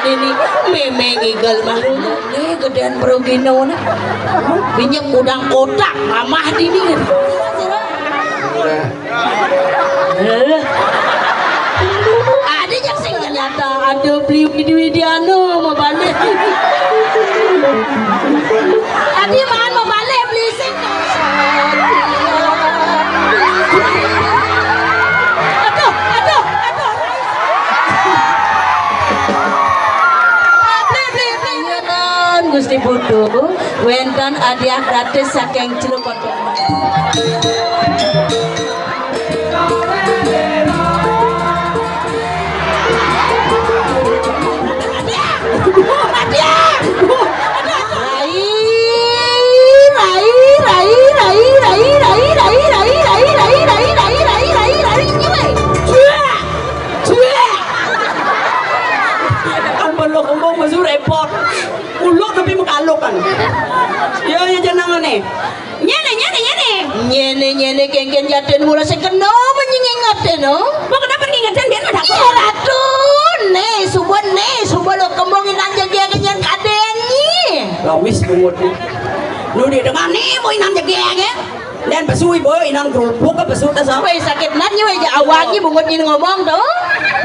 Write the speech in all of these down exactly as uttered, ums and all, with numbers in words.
Ini mémé ngigel malu. Nih gedéan perugino nih. Minyak udang kotak, mamah dini. Ada yang sing ternyata ada beli widi-widiano mau balik. Tadi makan mau balik beli sing. Aduh, aduh, aduh. Beli, beli, beli. Gusti Putu, wénten hadiah gratis saking Celuk Kodong. Ampun lo kembung mesu repot. Uluk tapi mekalukan. Ya, ya, jenengané. Nyéné, nyéné, nyéné. Nyéné, nyéné, kéngkén jatén mula sing kena menying ingetin, no. Mau kenapa ngingetin biar ada. Iya, Ratu. Né, suba, né, suba lo kembung inan jegék nyén kadén nyi. Lamis bungut. Nu di dengan nih, mau inan jegék ya. Dan pesu ibu inan kerupuk ke pesu tas apa? Wéh, sakit nat nyi, wéh, ja awak nyi bungut nyi ngomong tuh.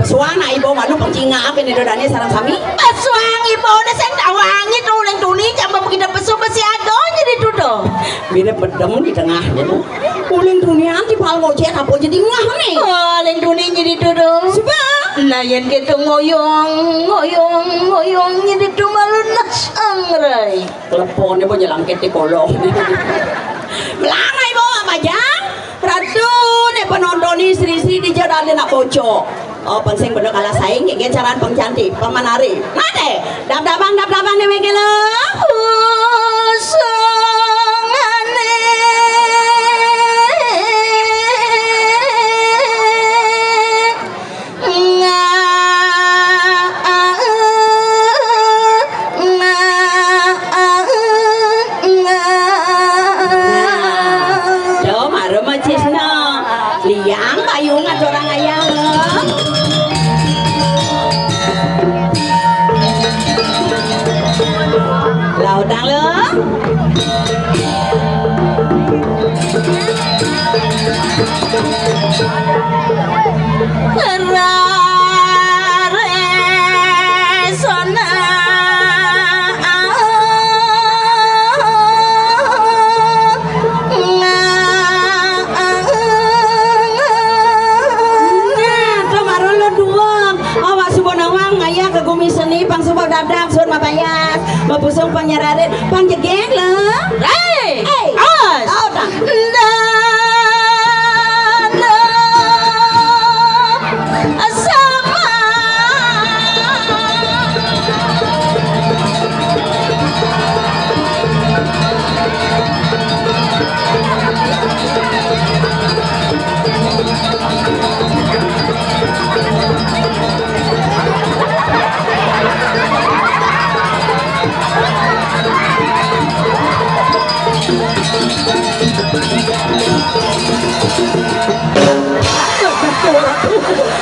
Pesuan, nah, ibu malu pengcinga apa ini dodané sarang sami? Pesuan ibu udah sing awak nyi tuh uling tuni jam kita pesu besi ado jadi tuh. Mirip bedem di tengahnya tuh. Uling tuni anti pal ngojek apa jadi ngah nih? Oh, uling tuni jadi tuh. Sebab. Nah, yang gitu ngoyong, ngoyong, ngoyong jadi tuh malu nak sangrai. Klepone apa nyelangkit di kolong. Melangai bawa apa jang? Ratu né penonton istri-istri di jalan nak bocok. Oh, pang sing bener kalah saing, nggih, caran pang cantik, pang manari. Mate, dap-dabang, dap-dabang né wéngké lho. Usungane. Nga, nga, nga, nga. Yo, maro macisna. Liang payung aja orang ayang. Lautang lo. Rare sona. Nah, to maro lo duwong. Awak suba nawang ngayah ke gumi seni, pang suba dadak, sun mabayas, mapusung panyararit, pang jegék lo. Hei! Hei! Awas! Oh, dah. Dana sama.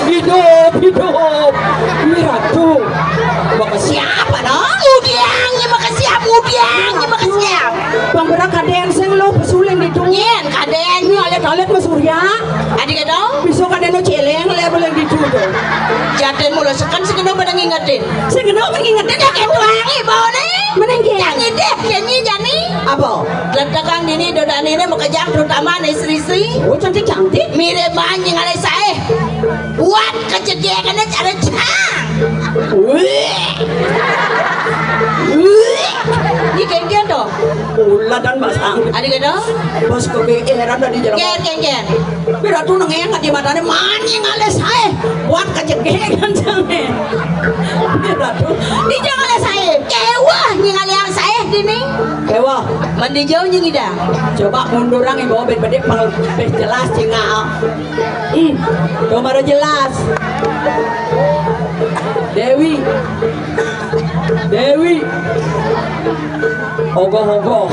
Hidup, hidup. Ini Ratu. Mau ke siapa, no? Mudiang, ya, mau ke siapa? Mudiang, ya, mau ke siapa? Bang Berak kadén sing lo pesuling di tungin. Kadén. Ini alit-alit Mas Surya. Adi kata? Bisa kadén lo celeng, le boleh di tuh. Jatén mula seken sing kena pada ngingetin. Sing kena pada ngingetin ya, kayak tuangi, bawa deh. Mending gini. Jangan deh, jangan jani. Apa? Letakan dini, dodané ini makejang, terutama nih istri-istri. Oh, cantik-cantik. Mirip banget ngalih saé. Buat kejadiannya cara cang. Wih. Wih. Ini kayak dia tuh. Ulah dan Mas Ang. Ada gitu? Bos kepikiran tadi jalan. Ger, ger, ger. Biar tuh nengeng di matanya maning ngalih saé. Buat kejadian sampai. Biar tuh. Di jangan ngalih saé. Kewah nying ngalih saé dini. Kewah. Mandi jauh nying ida. Coba mundur ang ibu, bed-bed pang, bed jelas cingak. Hmm. Tuh baru jelas. Dewi. Dewi. Ogoh-ogoh.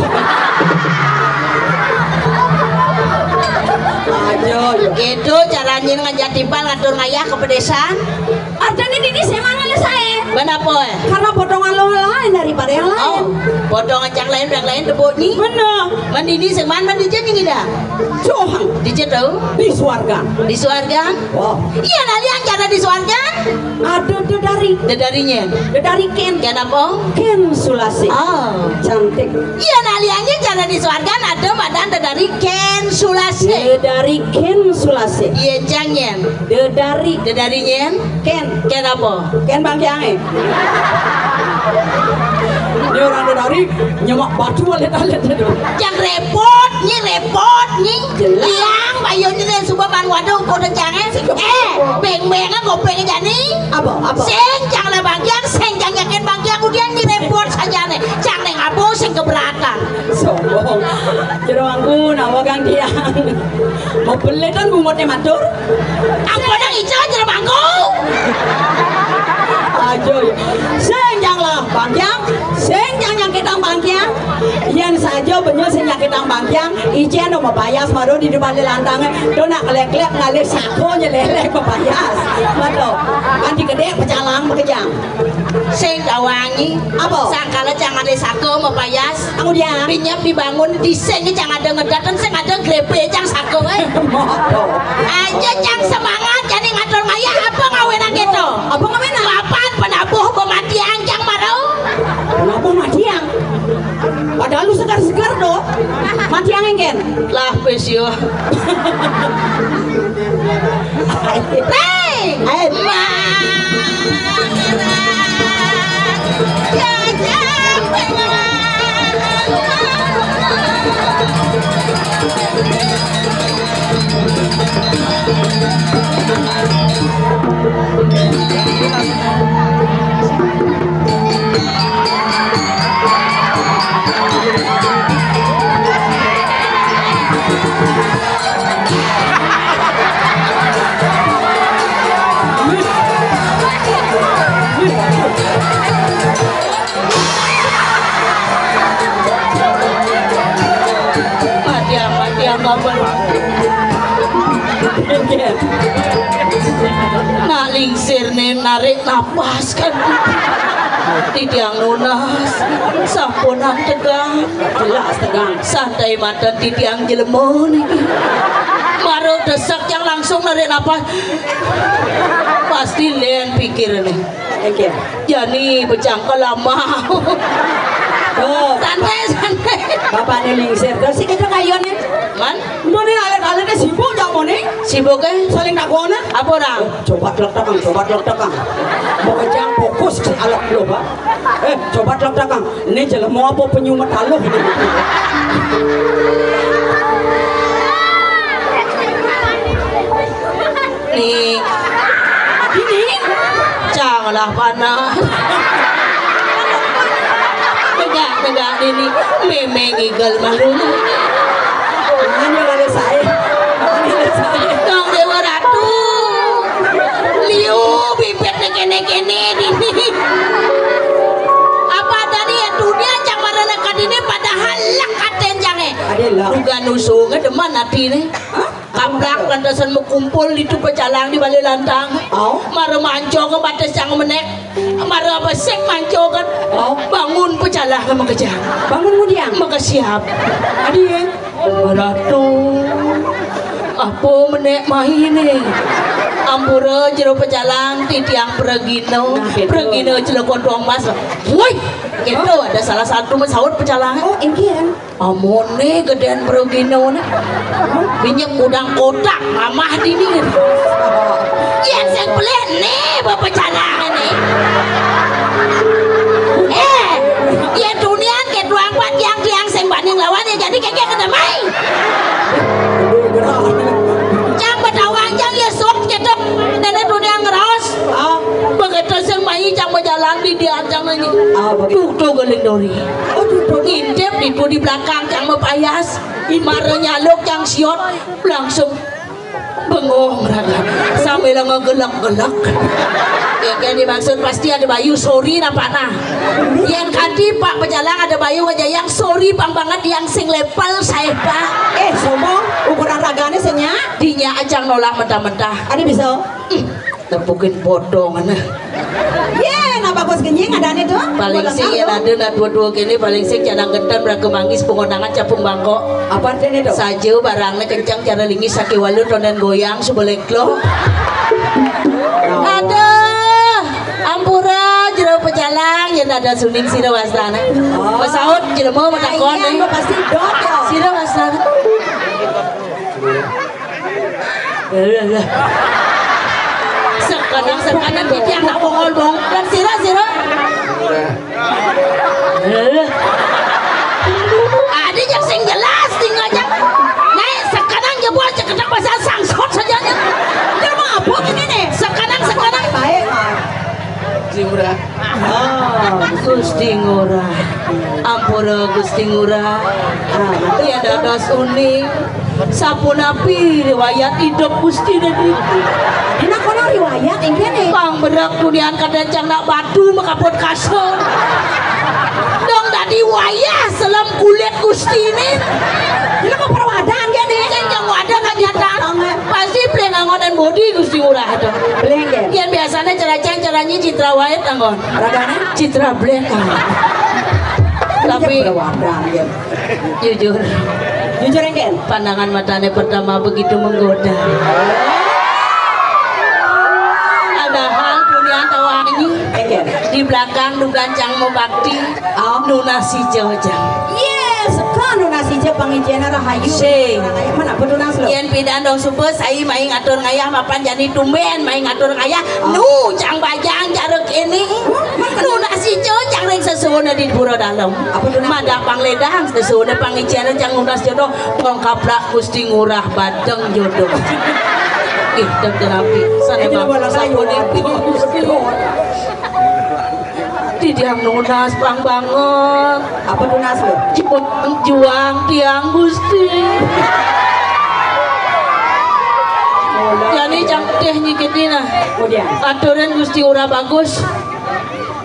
Aja Gitu caranya ngajak timpal ngatur ngayah ke pedesan. Artinya dini saya mana sae? Kenapa? Karena potongan lo lain daripada yang lain. Oh, potongan cang lain, yang lain tebuk ni. Bener. Man dini sing man, man dija nying ida. Johang. Dija tahu? Di suarga. Di suarga? Oh. Iya, nah, liang cara di suarga. Ada dedari. Dedarinya. Dedari Ken. Ken apa? Ken Sulasi. Oh. Cantik. Iya, nah, liangnya cara di suarga ada madan dedari Ken Sulasi. Dedari Ken Sulasi. Iya, jangan. Dedari. Dedarinya. Ken. Ken apa? Ken Bangkiang, eh. Ini orang dedari nyemak batu alit-alit itu. Yang repot, ni repot, ni. Jelas. Liang, bayun ni dan suba ban waduh, kau dan jangan. Eh, beng-beng, kopeng jani. Apa? Apa? Sing, jangan lah Bangkiang, sing, jangan yakin Bangkiang, kemudian ni repot saja ni. Jangan yang apa, sing keberatan. Sombong. Jero angku, nama Kang Diang? Mau beli kan bungut ni matur? Apa nang ijo jero mangku? Ajo, ya. Sing jang lah, Bangkiang. Sing jang nyangkitang Bangkiang. Yen saja bener sing nyangkitang Bangkiang, icen no mapayas maro di depan lantang. Do nak kelek-kelek ngalih sako nyelelek mapayas. Mato. Kan digedek pecalang bekejang. Sing kawangi. Apa? Sangkala jangan ada sako mapayas. Kemudian? Binyap dibangun di sing jangan ada ngedaten sing ada grepe jang sako, eh. Mato. Aja jang semangat, jadi ngatur ngayah apa ngawenan gitu. Apa ngawenan? Papan penabuh pematian jang maro. Penabuh matian. Padahal lu segar-segar do. Matian engken. Lah, pes yo. Hei! Ayo. Mati, mati, apa? Nak lingsir nih, narik napas kan. Titiang nunas, sampunang tegang. Jelas tegang. Santai matan titiang jelema niki. Maro desek yang langsung narik napas. Pasti len pikir nih. Oke. Jani becangkel lama. Tuh. Santai, santai. Bapak nih lingsir. Terus sih kita kayuannya. Man? Udah nih, alit-alitnya sibuk jang mau nih. Sibuk, eh? Saling takona. Apa orang? Oh, coba telek tekang, coba telek tekang. Mau kejang fokus ke alat lo, Pak. Eh, coba telek tekang. Ini jelema apa penyu metaluh ini? Nih. Ini? Janganlah panas. Tegak, tegak ini. Memeng igel malu. Ini ada saya. Ini ada saya. Dong Dewa Ratu. Liu bibit nih kene-kene dini. Apa tadi ya dunia cang marana kadini padahal lek katen jange. Ada lah. Duga nusung demen hati nih. Hah? Kaplak lantasan makumpul itu pecalang di balik lantang. Au. Mara manco ke batas yang menek. Mara besek manco kan. Au. Bangun pecalang makejang. Bangun mudiang. Makesiap. Adi, eh? Ratu. Apa menek mai ni? Ampura jero pecalang titiang pragina. Nah, gitu. Pragina celokon tuang mas. Woi, gitu ada salah satu masaut pecalang. Oh, engkian. Amone gedén pragina né. Minyak udang kotak, mamah dini. Yén sing pelih né bepecalang né. Eh, yén tunian ké tuang kuat tiang-tiang sing bani nglawan ya jadi kéké kedamai. Cang betawang cang ya sok cédok. Néné tunian ngeraos. Ah, begitu sing mai cang bejalan di dia cang nyanyi. Ah, begitu. Tuh, tuh, geling dori. Oh, tuh, tuh. Ngintip itu di belakang cang mapayas. Mara nyaluk cang siot langsung bengong raga sambil ngegelek-gelek. Ya kan dimaksud pasti ada bayu sorry nampak nah. Yang kadi Pak pejalan ada bayu aja yang sorry bang banget yang sing lepel saya Pak. Eh, sombong, ukuran ragane senya. Dinya aja nolak mentah-mentah. Ada bisa? Ih, tepukin bodong ana. Yé, nah bagus kenying adané tuh. Paling sing yén ada nak dua-dua kéné, paling sing jangan gentar, beraga manggis, pungonangan, capung bangkok. Apa artinya tuh? Saja barangnya kencang, cara lingis, saki walu, tonden goyang, subelék lo. Aduh, ampura, jero pecalang, yén ada suning sira wastané. Oh. Pesaut, jelema matakon. Iya, nih. Pasti dot ya. Sira wastané. Sekanang-sekanang titiang nak bongol-bongol. Dan sira, sira. Ada yang sing jelas, tinggal aja. Naik sekanang jebol ceketak pasal sangsot saja nya. Dia mau apa ini nih? Sekanang-sekanang. Baik, Mas. Gusti Ngurah. Ah, Gusti Ngurah. Ampura Gusti Ngurah. Ah, yén dados uning. Sapunapi riwayat idup Gustiné niki? Enak kono riwayat, inggih nih. Pang berek dunian kadén cang nak batu makaput kasur. Dong dadi wayah selem kulit Gustiné. Ini mau perwadan ya nih? Sing jang wadah kenyataan. Pasti beli ngangonan bodi Gusti Ngurah to. Beli nggih. Yén biasané ceracang ceranyi citra wait anggon. Ragané? Citra black anggon. Tapi perwadan ya. Jujur. Jujur, Engken. Pandangan matané pertama begitu menggoda. Padahal dunia tawangi. Engken. Di belakang dugan cang mau bakti. Oh. Nunas ijo cang. Yes, kan nunas ijo pangijiné rahayu. Sing. Mana betul nas lo? Yén pidan dong suba sai main ngatur ngayah mapan jani tumbén main ngatur ngayah. Oh. Nu cang bajang cara kéné. Nunas ijo cang ring sesuwuné di pura dalem. Apa tuh, Nak? Madak pangledang sesuwuné pangijiné cang nunas jodoh. Tong kaplak Gusti Ngurah badeng jodoh. Ih, dek terapi. Sana bang. Sampun itu. Titiang nunas pang banget. Apa tunas lo? Juang, juang tiang Gusti. Jadi cang teh nyikiti nah. Kemudian. Aturan Gusti Ngurah bagus.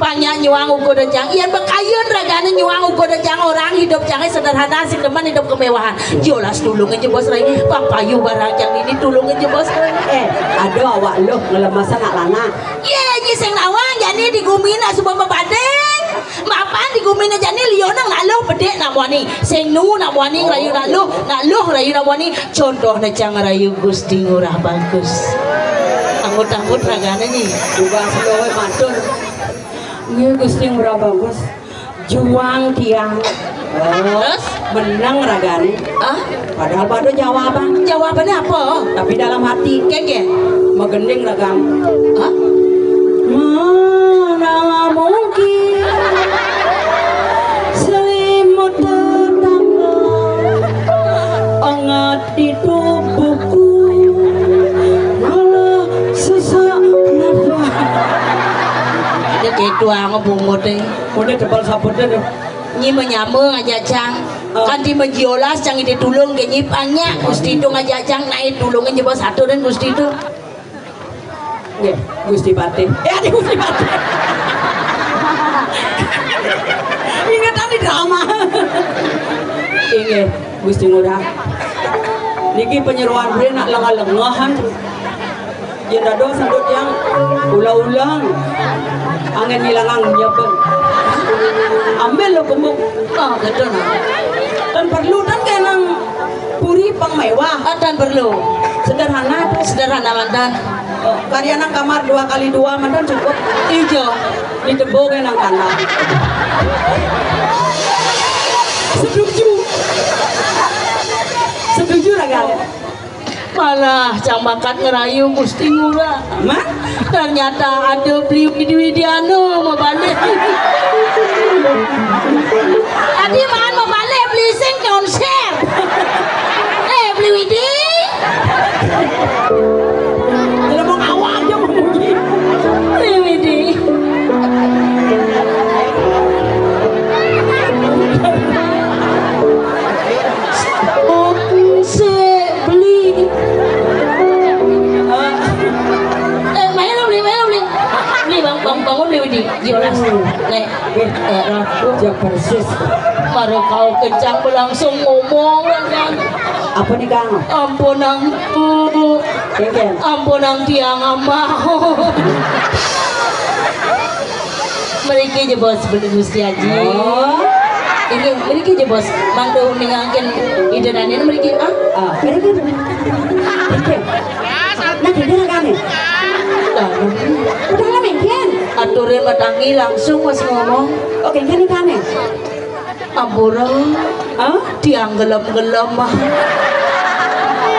Panyak nyuang ukur dejang. Iyan bekayun ragane nyuang ukur dejang orang hidup jange sederhana sing demen hidup kemewahan. Jolas tulung aja bos rai. Papayu barang jang ini tulung aja bos rai. Eh, aduh awak lu ngelemesan nak lanang. Ye, nyi sing nawang jani di gumine suba mebading. Mapan di gumine jani liyo nang nak luh bedik nak muani. Sing nu nak muani ngerayu nak luh, nak luh ngerayu nak muani. Contohne cang ngerayu Gusti Ngurah Bagus. Anggut-anggut ragane ni. Juga sedowe matur. Nggih, Gusti Ngurah Bagus. Juang tiang. Terus? Menang ragane. Ah? Padahal pada jawaban. Jawabannya apa? Tapi dalam hati. Kengke? Megending ragang. Ah? Mana mungkin selimut tetangga angat di tubuhku, malah sesak nafas. Dia kayak tuang bungut, eh. Udah tebal saputnya tuh. Nyi menyama ngajak cang. Oh. Kanti mejiolas cang ide tulung ke nyi panyak. Gusti itu ngajak cang naik tulungin jebos satu dan Gusti itu. Nggih, Gusti Patih. Eh, ada Gusti Patih. Ingetan di drama. Inggih, Gusti Ngurah. Niki penyeruan beliau nak lengah-lengahan. Yen dados sandut yang ulang-ulang. Angin ngilangang nyebeng. Ambil lo kembung. Oh, betul. Dan perlu dan kenang puri pang mewah. Oh, tan perlu. Sederhana. Sederhana mantan. Oh, karya nang kamar dua kali dua mantan cukup. Ijo. Ditebok nang tanah. Setuju. Setuju raga. Malah cang bakat ngerayu Gusti Ngurah. Mah? Ternyata ada beli Widi Widiano mau balik. Tadi maan mau balik beli sing konser. Eh, beli Widi. Kalau mau ngawak aja mau pergi. Beli Widi. Sik beli. Eh, main lo beli, main lo beli. Beli bang, bang, bangun beli Widi. Jolas. Nek. Eh, eh, jam Persis. Mara kau kencang langsung ngomong, kan. Apa nih, Kang? Ampunang, Kengken. Ampunang tiang amah. Mriki ja, Bos, Gusti Aji. Oh. Ini mriki ja, Bos. Mangda uningaken Ida Dané mriki, ah? Ah, mriki. Kengken. Nah, kengken kané. Udah lah, mengken. Aturin matangi langsung, Bos, ngomong. Oke, kengken kané. Ampura. Hah? Tiang gelem-gelem, ah.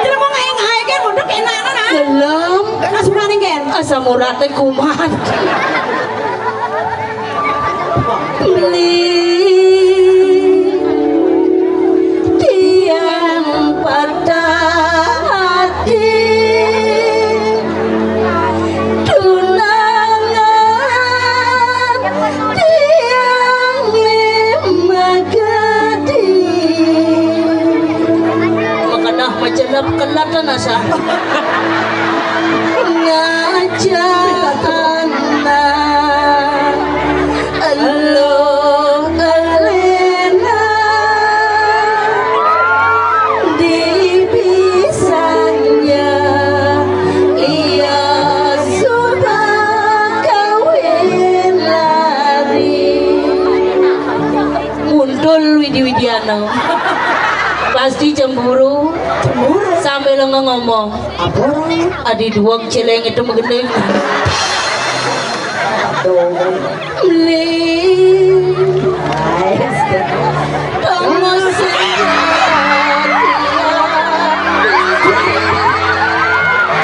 Jelema ngaé-ngaé kén munduk énak, nah. Gelem. Asmane kén? Asam uraté kumat. Beli tiang patah ati. Tunangan tiang magadi. Makenah macelep kelat nasa. Ngajak anak. Eluh elena di bisanya, iya suba kawin lari. Muntul Widi Widiana. Pasti cemburu. Cemburu. Sambil ngomong. Apa orang? Adi duweg céléng itu magending. Tuh. Beli. Nice. Tunggu sih.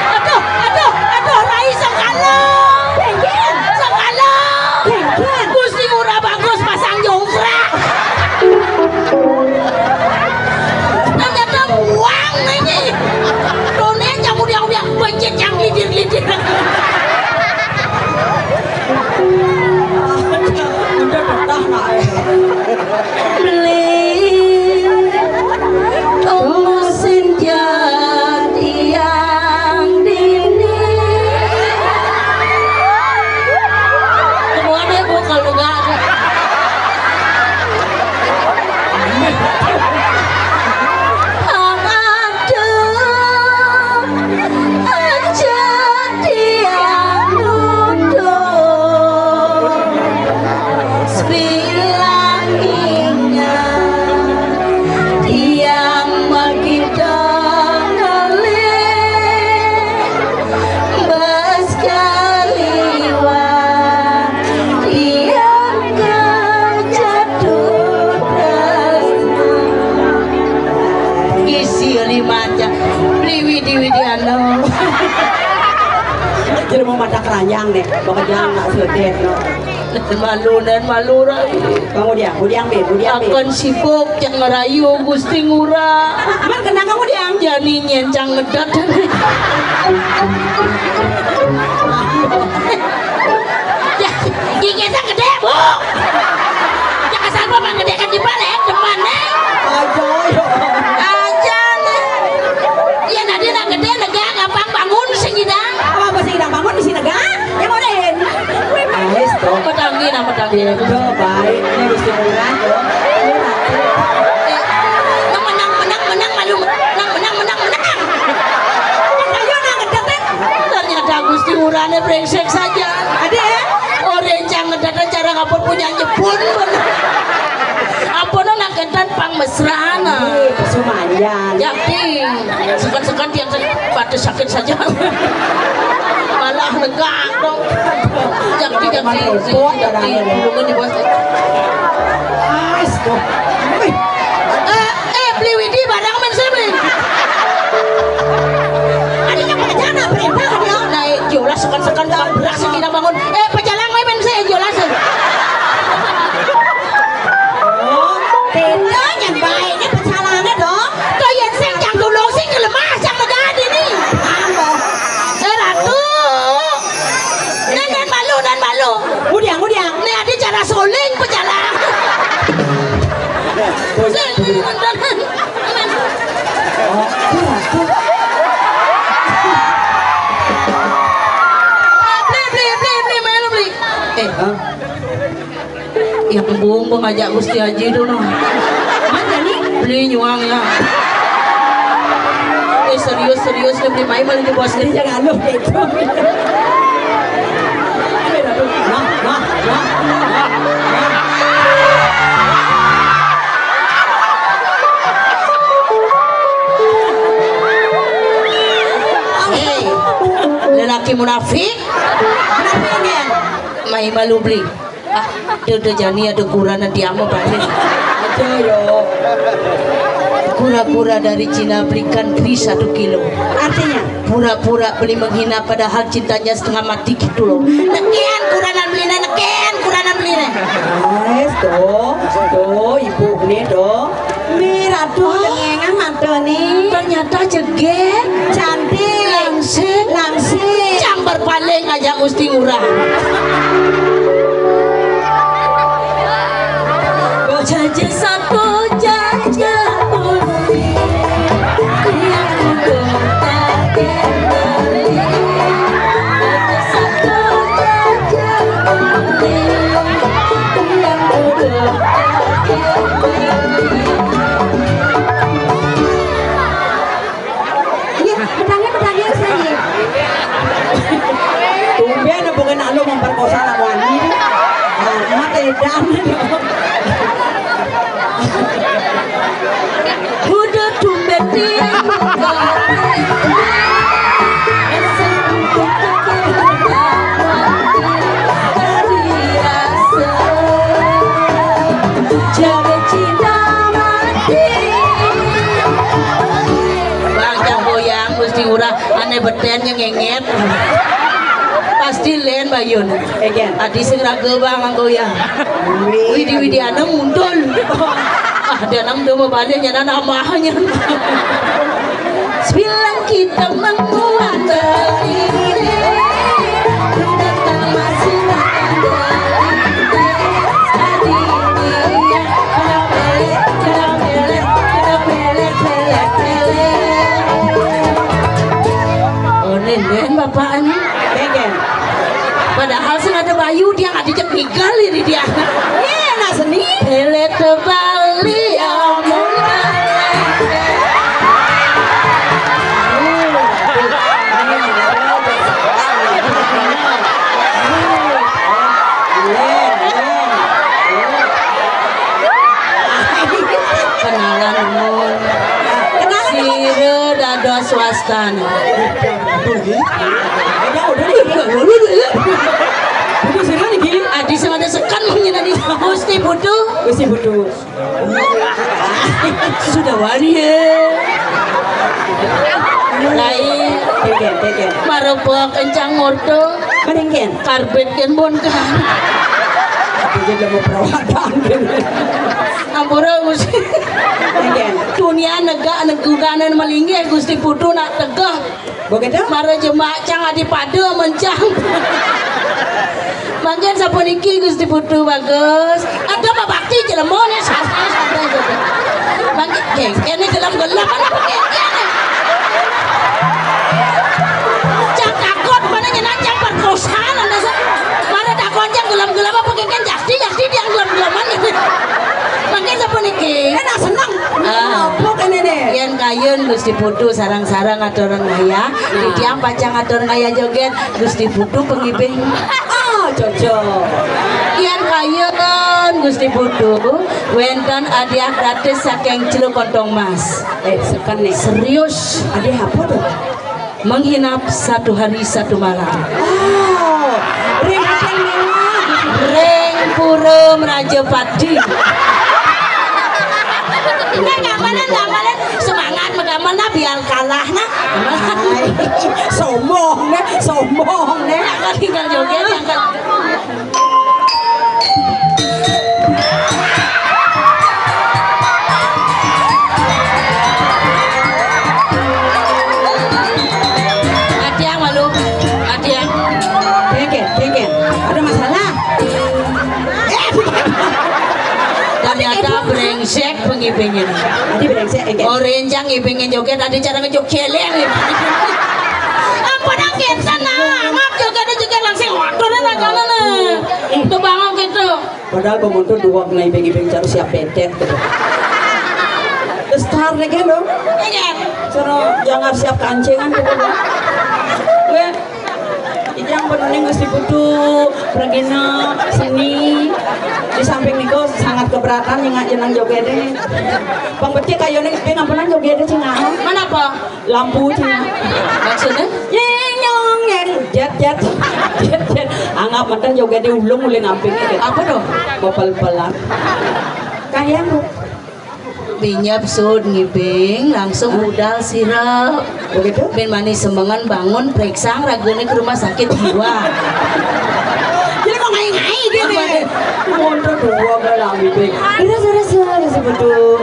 Aduh, aduh, aduh, Rai Sengkala. Kengken. Sengkala. Kengken. Gusti Ngurah bagus pasang jongkrak. Ternyata buang ini. Doné yang udah-udah pencet yang lidir-lidir. Udah betah, Nak, eh. Beli tunggu senja tiang dini. Kemana, Bu, kalau enggak? Aduh, aja tiang nuduh. Sebilang ingat tiang magidong ngalih. Bas kaliwat tiang kejatuh tresna. Isi lima aja. Liwidi-widiana. Jadi mau mata keranjang deh, mau keranjang nggak selesai, no. Malu dan malu, Rai. Kamu diam, bu diam, be, bu diam, be. Akan sibuk yang ngerayu Gusti Ngurah. Mar kenang kamu diam. Jani nyén cang ngedet. Ya, giginya gedé, Bu. Ya, kasar, Bu, mah gedé kan di balik, demen, eh. Aja, ya. Aja, nih. Ya, nanti nak gedé, lega, gampang bangun, sing idang. Apa, apa sing idang bangun, di sini lega? Ya, mau deh. Ais, toh. Petanggi, nah, petanggi. Itu baik, ini Gusti Ngurah, toh. Ini ratu. Eh, nang menang, menang, menang, malu. Nang menang, menang, menang. Ayo, nang ngedet, eh. Ternyata Gusti Ngurahné brengsek saja. Ada, ya? Orang yang ngedet cara ngapur punya Jepun, bener. Ampun, nang ngedet pang mesra, nah. Ih, kesumayan. Yakin. Sekat-sekat yang pada sakit saja. Malah lega dong. Yang tidak repot, yang di bawah. Ais, tuh. Wih. Eh, eh, beli Widi barang men saya beli. Adanya pada jana perintah dia. Naik jolas sekan-sekan, berak sih tidak bangun. Eh, pejalan main men saya jolas. Oh, beda nyen baiknya pecalannya dong. Kok yén sing cang dulung sing kelemah cang megah dini. Tambah. Eh, Ratu. Nén, nén malu, nén malu. Ngudiang, ngudiang. Né adi cara suling pecalang. Sing, nén, nén. Beli, beli, beli, beli, malu, beli. Eh, hah? Yang buang ngajak Gusti Haji tu noh. Mana ni? Beli nyuang ya. Eh, serius, serius, dia beli main malah dia bos dia. Jangan lu gitu. Nah, nah, nah, nah. Hei, lelaki munafik. Munafik ni. Mai malu beli. Ah, tuh, tuh, jani ada kurana tiang mah balik. Aja yo. Kura-kura dari Cina belikan kris satu kilo. Artinya? Pura-pura beli menghina padahal cintanya setengah mati gitu loh. Nekean kurana belinya, nekean kurana belinya. Guys, tuh, tuh, ibu ini tuh. Wih, Ratu, tengengan mata ni. Ternyata jeget. Cantik. Langsing. Langsing. Cang berpaling aja Gusti Ngurah. Jaja satu jaja uli. Yang udah tak kembali. Jaja satu jaja uli. Yang udah tak kembali. Iya, pedangnya, pedangnya saya. Tumben apa kena lu memperkosa lawan ini. Amat edan. Udah tumben dia. Jaga cinta mati. Bang, jangan goyang, Gusti Ngurah, aneh beten yang ngenget. Pasti len bayun. Egen. Adi sing raga bang, anggo ya. Widi Widiana muntul. Ah, dia nang demo balik nyana namanya. Sebilang kita menguat diri. Datang masih datang dari. Tadi dia kena pelet, kena pelet, kena pelet, pelet, pelet. Oh, nenden bapak ni. Kegen. Padahal sing ada bayu dia nggak dijak nigal ini dia. Iya, nah seni. Pelet ke Bali, ya, mulai. Kenalan umur. Sira dados wastan. Betul, Ki. Ada, udah, Ki. Betul, sira nih, Ki. Adi sing ada sekan mungkin adi. Gusti Putu. Gusti Putu. Sudah wani ya. Lain. Kegen, kegen. Marepok kencang ngorto. Meninggen. Karbet kan bon kan. Aku juga mau perawatan. Ampura Gusti. Kegen. Dunia negak neguganan melinggih Gusti Putu nak tegah. Begitu? Mara jemak cang adi pada mencang. Mangkin sapuniki Gusti Putu bagus. Ada Pak Bakti jelema ne santai santai gitu. Mangkin geng kene gelem-gelem ana kene. Cang takut mana nyena cang perkosaan ana sa. Mara takon cang gelem-gelem apa kene jakti jakti dia gelem-geleman gitu. Mangkin sapuniki. Enak seneng. Ah. Apa kene ne? Yen kayun Gusti Putu sarang-sarang atur ngaya. Nah. Titiang pacang atur ngaya joget Gusti Putu pengibing. Ah, cocok. Yen kayun Gusti Putu wenten hadiah gratis saking Celuk Kontong Mas. Eh, sekan nih. Serius. Hadiah apa tuh? Menginap satu hari satu malam. Oh, ring hotel mewah. Ring Pura Merajapati. Enggak, enggak, enggak, enggak. Semangat, megamel nah, biar kalah nah. Hai. Sombong nah, sombong nah. Tinggal joget, tinggal. Adiang malu, adiang. Kengken, kengken. Ada masalah? Eh, bukan. Ternyata brengsek pengibingnya. Tadi brengsek, kengken. Orange yang ngibingin joget, tadi cara ngejoget celeng. Padahal kénten, nah, maaf juga ada juga langsung waduh, nah, nah, nah. Itu bangun gitu. Padahal bangun tuh dua kena ibing-ibing cara siap betet gitu. Besar deh kan dong. Iya. Sono jangan siap kancingan gitu. Gue Ijang penuhnya nggak sih butuh pergina seni. Di samping niku sangat keberatan nih nggak jenang joget deh. Bang Becik kayu nih, dia nggak pernah joget deh, Cina. Mana apa? Lampu, Cina. Maksudnya? Nyeng, nyong, nyeng. Jet, jet. Jet, jet. Anggap mantan joget di ulung mulai ngamping gitu. Apa dong? Bapal-balan. Kayak lu. Binyep sud ngibing langsung budal sirep. Begitu? Bin mani semengan bangun, periksa ragene ke rumah sakit jiwa. Jadi mau ngai-ngai dia nih. Mondok dua galang ngibing. Terus, terus, terus, betul.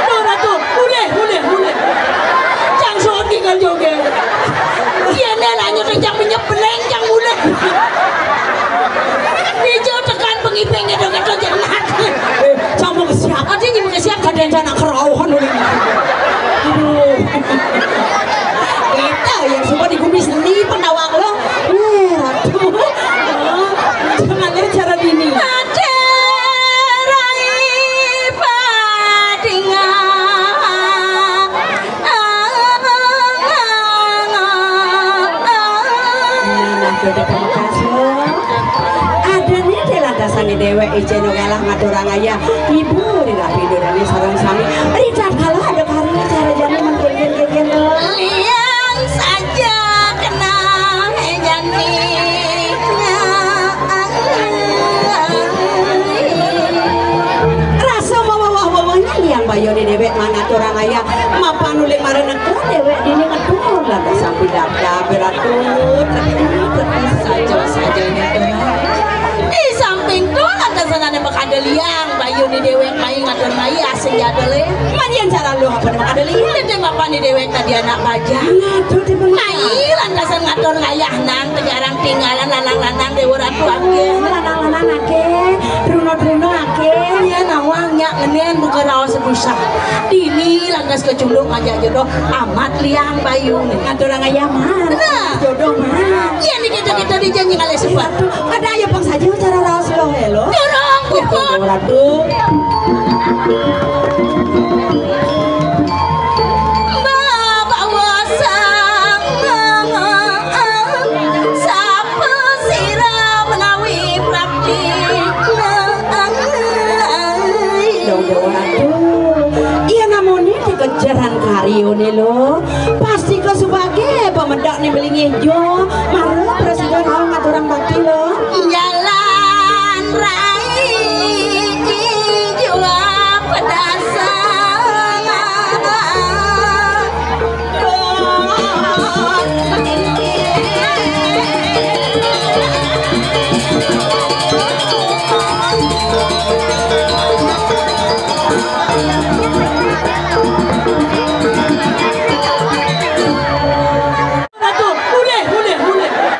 Aduh, Ratu, mulih, mulih, mulih. Cang Sony kan joget. Dia nih lah nyuruh cang minyak beleng, cang mulih. Dia jauh tekan pengipeng itu, kata jangan. Eh, cang mau ke siapa? Dia nyuruh ke siapa? Kadang cang nak kerauhan, mulih. Aduh. Kita yang semua di bumi seni, penawang lo. Eh, Ratu. Jangan ya cara dini. Ada nih, lantasan déwék ijéno galah maturang ayah. Ibu, ri rapi durane sareng sami. Ri tatkala ada karya cara Orang ayah, mapan uling mara neka déwék dini ngetur lantas sampi dapdap Ratu. Saja-saja ngetur. Di samping to lantas anané makada liang, bayuné déwék mai ngatur mai asing jadulé. Madian cara lu apa nih makada liang? Dédé mapan déwék tadi anak bajang. Aduh, di mana? Mai lantasan ngatur ngayah nang tegarang tinggalan lanang-lanang Déwa Ratu akéh. Lanang-lanang akéh, truna-truna akéh. Ya nawang nyak ngenén buka raos busa. Dini lantas kecunduk ngajak jodoh amat liang bayu nih. Ngaturang ayah mah. Nah. Jodoh mah. Iya nih kita-kita dijanji ngalih sepat. Kada ayo pang saja cara raos lo, hello. Dorong puput. Ratu. Bawa sang sapa sira menawi prapti. Dong, Déwa Ratu. Iya namanya dikejaran karyoné lo. Pasti ke subagé pemedakné belinggih jo. Mara presiden